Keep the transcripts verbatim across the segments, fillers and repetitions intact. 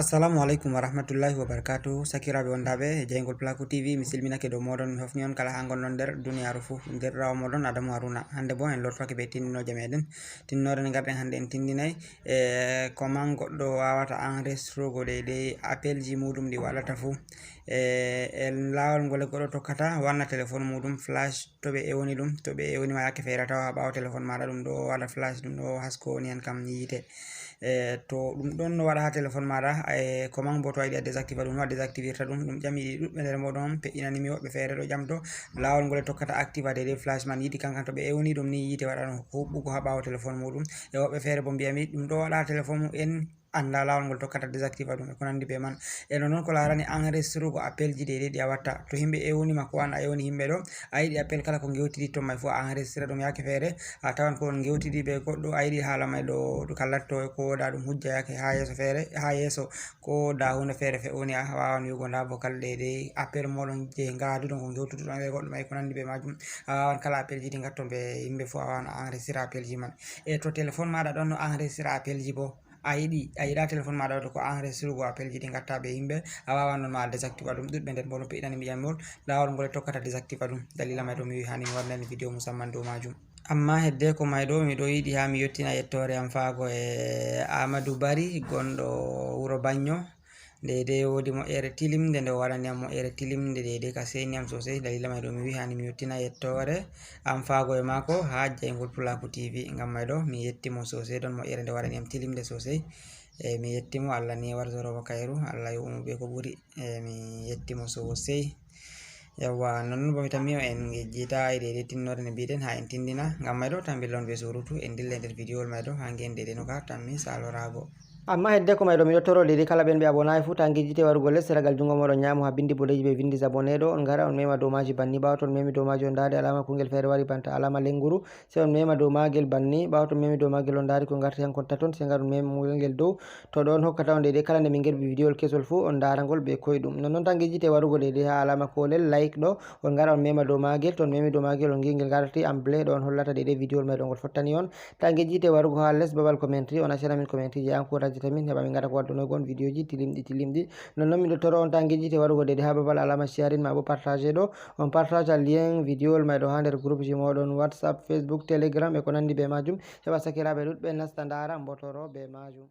Assalamu alaikum warahmatullahi wabarakatuh. Sakiraaɓe wondaaɓe e jeyngol Plaku T V, mi silminake dow mooɗon, mi hofni on kala haa ngonɗon nder duniyaaru fuu. Ɗum deerɗiraawo mooɗon Adamu Haruna. Hannde boo en lortoke bee tindinooje meeɗen. Tindinoore nde ngarɗen hannde en tindinay e ko man goɗɗo waawata enregistrugo deydey appelji muuɗum ɗi waɗata fuu. E, e laawol ngol goɗɗo tokkata wanna telefon muuɗum flash to ɓe ewni ɗum, to ɓe ewni ma yaake feere tawa haa ɓaawo telefon maaɗa ɗum ɗo waɗa flash, ɗum ɗo hasko woni hen kam yiite. E, to ɗum ɗon no waɗa haa telefon maaɗa, e, ko man bo to a yiɗi a désactiva ɗum, no a désactivirta ɗum. Ɗum ƴami ɗi ɗuɗɓe nder mooɗon, peƴƴinani mi woɓɓe feere ɗo ƴamto. Laawol ngol e tokkata activa deydey flash man yiiti kankan to ɓe ewni ɗum ni yiite waɗano huɓɓugo haa ɓaawo telefon muuɗum. E woɓɓe feere bo mbi'ami ɗum ɗo waɗa haa telefon mu en annda laawol ngol tokkata désactiva ɗum e ko nanndi bee man. E no non ko laarani enregistrugo appelji deydey ɗi a watta. To yimɓe ewni ma ko an a ewni yimɓe ɗo, a yiɗi appel kala ko ngewtidi ton may fuu a enregistra ɗum yaake feere, a tawan ko on ngewtidi bee goɗɗo, a yiɗi haala may ɗo, ɗo kallatto ko wooda ɗum hujja yaake haa yeeso feere, haa yeeso ko da huunde feere fe woni a waawan wi'ugo nda vocal deydey appel mooɗon je ngaaduɗon ko ngewtuduɗon e goɗɗo may ko nanndi bee maajum. A waawan kala appelji ɗi ngatton bee yimɓe fuu a waawan a enregistra appelji man. E to telefon maaɗa ɗon no enregistra appelji bo, a yiɗi, a yiɗa telefon maaɗa waɗa ko enregistrugo appelji ɗi ngatta bee yimɓe, a waawan non ma a désactiva ɗum. Ɗuɗɓe nder mbo no peƴƴinani mi ƴamol, laawol ngol e tokkata désactiva ɗum. Dalila may ɗo mi wi'i hani mi waɗanani vidéo musamman dow maajum. Amma heddeko may ɗo, miɗo yiɗi haa mi yottina yettoore am faago e Amadou Bari, gonɗo wuro Banyo. Deydey woodi moƴƴere tilimnde, nde o waɗani am moƴƴere tilimnde, deydey ka seyni am sosey. Dalila may ɗo mi wi'i hani mi yottina yettoore am faago e maako haa jeyngol Pulaaku T V. Ngam may ɗo mi yetti mo sosey, ɗon moƴƴere nde waɗani am tilimnde sosey. E, mi yetti mo, Allah ni warzoro mo kayru, Allah yoɓu mo bee ko ɓuri. E, mi yetti mo sosey. Yawwa, non bo mi tammi on en ngejjita e deydey tinnoore nde mbiɗen haa en tindina. Ngam may ɗo tambi lon bee surutu, en dilla nder vidéowol may ɗo haa ngen deydey no ka tammi saloraago. Amma heddeko may ɗo miɗo toro deydey kala ɓen ɓe abonaay fuu ta ngejjite warugo les seragal junngo mooɗon nyaamo haa binndi boɗeeji ɓe vinndi abonné ɗo, on ngara on mema dow maaji banni. Ɓaawo to on memi dow maaji on ndaari alaama kungel feere wari banta alaama lenguru, sey on mema dow maagel banni. Ɓaawo to on memi dow maagel on ndaari ko ngarti hankon taton, sey ngar on mema ngel dow. To ɗo on hokkata on deydey kala nde min ngerɓi vidéowol kesol fuu on ndaara ngol bee koyɗum. Nonnon tan ngejjite warugo deydey haa alaama koolel like ɗo, on ngara on mema dow maagel. To on memi dow maagel on ngi ngel ngarti en bleu ɗo on hollata deydey vidéowol may ɗo ngol fottani on. Ta ngejjite warugo haa les babal commentary, on accana min commentary je encourageta min heɓa min ngaɗa ko waddunoygo on vidéoji tilimɗi tilimɗi. Nonnon miɗo toro on ta ngejjite warugo deydey haa babal alaama sharing maa bo partage ɗo. On partage lien vidéowol may ɗo haa nder groupeji mooɗon WhatsApp, Facebook, Telegram e ko nanndi bee maajum. Heɓa sakiraaɓe ɗuɗɓe nasta ndaara mbotoro bee maajum.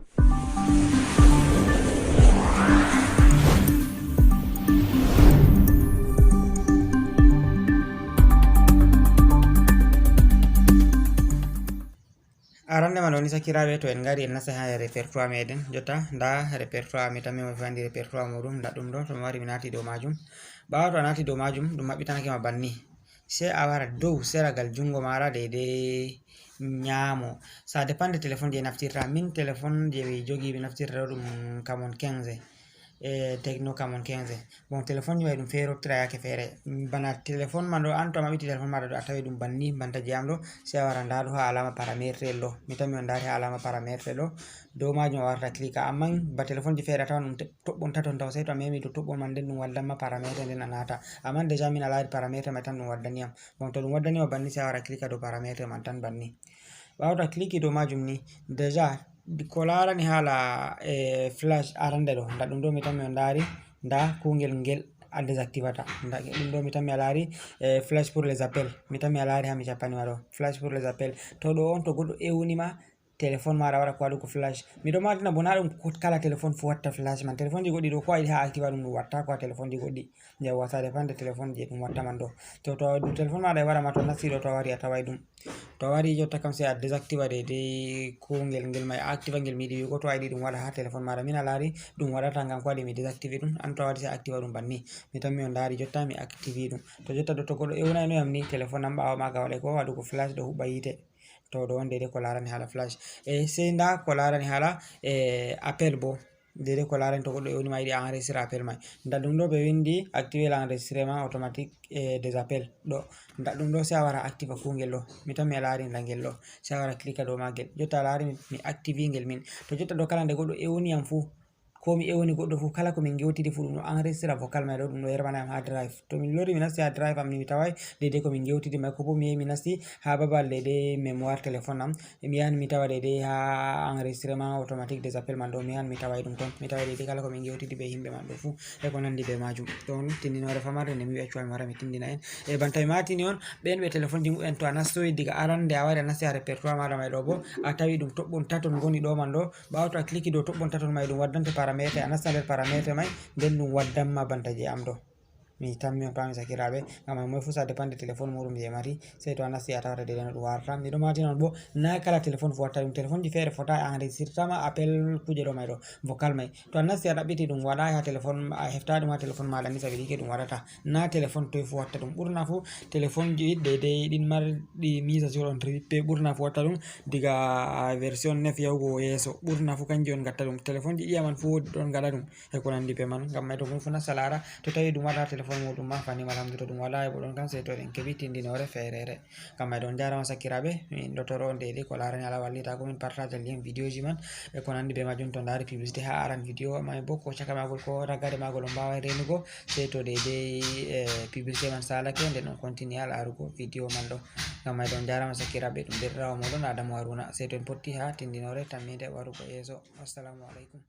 Arande man woni sakiraaɓe, to en ngari en nasta haa répertoire meɗen. Jotta nda répertoire, mi tammi mo fandi répertoire muɗum, nda ɗum ɗo, to mi wari mi naati dow maajum. Ɓaawo to a naati dow maajum, ɗum maɓɓitanake ma banni. Sey a wara dow seragal junngo maaɗa deydey nyaamo. Ça dépend de téléphone je naftirta. Min téléphone je mi jogi mi naftirta ɗo ɗum Camon quinze. E Tecno Camon quinze. Bon, téléphone ji may ɗum feerotira yaake feere. Bana téléphone ma ɗo, an to a maɓɓiti téléphone maaɗa ɗo, a tawi ɗum banni, banta je am ɗo, sey a wara nda ɗo haa alaama paramètre ɗo. Mi tammi on ndaari haa alaama paramètre ɗo. Dow maajum a warta cliquer. Amman ba téléphone ji feere a tawan ɗum te-, toɓɓon taton taw, sey to a memi dow toɓɓon man nden ɗum waddan ma paramètre nden a naata. Amman déjà min a laari paramètre may tan ɗum waddani am. Bon, to ɗum waddani ma banni sey a wara cliquer dow paramètre man tan banni. Ɓaawo to a cliquer dow maajum ni, déjà ko laarani haala, e, flash arande ɗo, nda ɗum ɗo mi tammi on ndaari, nda kungel ngel a désactivata. Nda ɗum ɗo mi tammi a laari, e, flash pour les appels. Mi tammi a laari haa mi cappani ma ɗo. Flash pour les appels. To ɗo on to goɗɗo ewni ma, téléphone maaɗa waɗa ko waɗugo flash. Miɗo matina bo na ɗum ko kala téléphone fuu watta flash man. Téléphone ji goɗɗi ɗo ko a yiɗi haa activa ɗum, ɗum watta ko a téléphone ji goɗɗi. Yawwa, ça dépend de téléphone je ɗum watta man ɗo. To, to ɗum téléphone maaɗa e waɗa ma to nasti ɗo to a wari a taway ɗum. To a wari jotta kam sey a désactiva deydey kungel ngel may a activa ngel mi yiɗi wi'ugo to a yiɗi ɗum waɗa haa téléphone maaɗa. Min a laari ɗum waɗata ngam ko waɗi mi désactivi ɗum. An to a waɗi sey a activa ɗum banni. Mi tammi on ndaari jotta mi activi ɗum. To jotta ɗo to goɗɗo ewnayno yam ni téléphone am ɓaawo maaga waɗay ko waɗugo flash ɗo huɓɓa yiite. To ɗo on deydey ko laarani haala flash. E sey nda ko laarani haala, e, appel bo. Deydey ko laarani to goɗɗo ewni ma yiɗi a enregistre appel may. Nda ɗum ɗo ɓe windi activer l'enregistrement automatique, e, des appels ɗo. Nda ɗum ɗo sey a wara activa kungel ɗo. Mi tammi a laari nda ngel ɗo. Sey a wara cliquer dow maagel. Jotta a laari mi, mi activi ngel min. To jotta ɗo kala nde goɗɗo ewni yam fuu, Ko mi ewni goɗɗo fof, kala ko min ngewtidi fof, ɗum ɗo enregistré vocal may ɗo, ɗum ɗo yerɓana yam haa drive. To min lori, mi nasti haa drive am ni, mi taway deydey ko min ngewtidi may. Ko fof mi yehi, mi nasti haa babal deydey mémoire téléphone am. Mi yahan mi tawa deydey haa enregistrement automatique des appels man ɗo, mi yahan mi taway ɗum toon. Mi taway deydey kala ko min ngewtidi be yimɓe man ɗo fof e ko nandi be majum. Ɗon tindinoore famarde nde mi wi'a cuwal mi wara mi tindina en. E banta mi matini on, ɓen ɓe téléphone ji mumen, to a nastoyi diga aran nde a wari a nasti haa répertoire maɗa may ɗo bo, a tawi ɗum toɓɓon taton ngoni ɗo man ɗo. Ɓaawo to a cliqué dow toɓɓon taton may, ɗum waddante paramètre, a nasta nder paramètre may, nden ɗum waddanma banta je am ɗo. Mi tammi on paami sakiraaɓe, ngam moy fof ça dépend de téléphone muɗum je mari, sey to a nasti a tawata deydey no ɗum warata. Miɗo matina on bo, na kala téléphone fof watta ɗum. Téléphone ji feere fota e enregistrement appel kuje ɗo may ɗo, vocal may. To a nasti a ɗaɓɓiti ɗum waɗa haa téléphone, a hefta ɗum haa téléphone maɗa ni, ça veut dire que ɗum waɗata. Na téléphone toy fof watta ɗum. Ɓurna fof téléphone ji deydey ɗin marɗi mise à jour on trippé, ɓurna fof watta ɗum diga version neuf yahugo yeeso. Ɓurna fof kanji on gatta ɗum. Téléphone ji ɗiya man fof woodi ɗon gaɗa ɗum e ko nandi be man. Ngam may to ɗum fof nasta laara, to tawi ɗum waɗa téléphone muɗum ma, fani alhamdu, to ɗum waɗa e bo ɗon kan, sey to ɗen keɓi tindinoore feereere. Ngam may ɗon jarama sakiraaɓe, min ɗo toro on deydey ko laarani ala wallita ko min partage lien vidéo ji man e ko nandi be majum. To ndaari publicité haa aran vidéo may bo ko caka magol ko ragare magol on mbaaway renugo, sey to deydey e publicité man salake, nden on continue laarugo vidéo man ɗo. Ngam may ɗon jarama sakiraaɓe, ɗum deerɗiraawo moɗon Adamu Haruna. Sey to en potti haa tindinoore tammiinde warugo yeeso. Assalamu aleykum.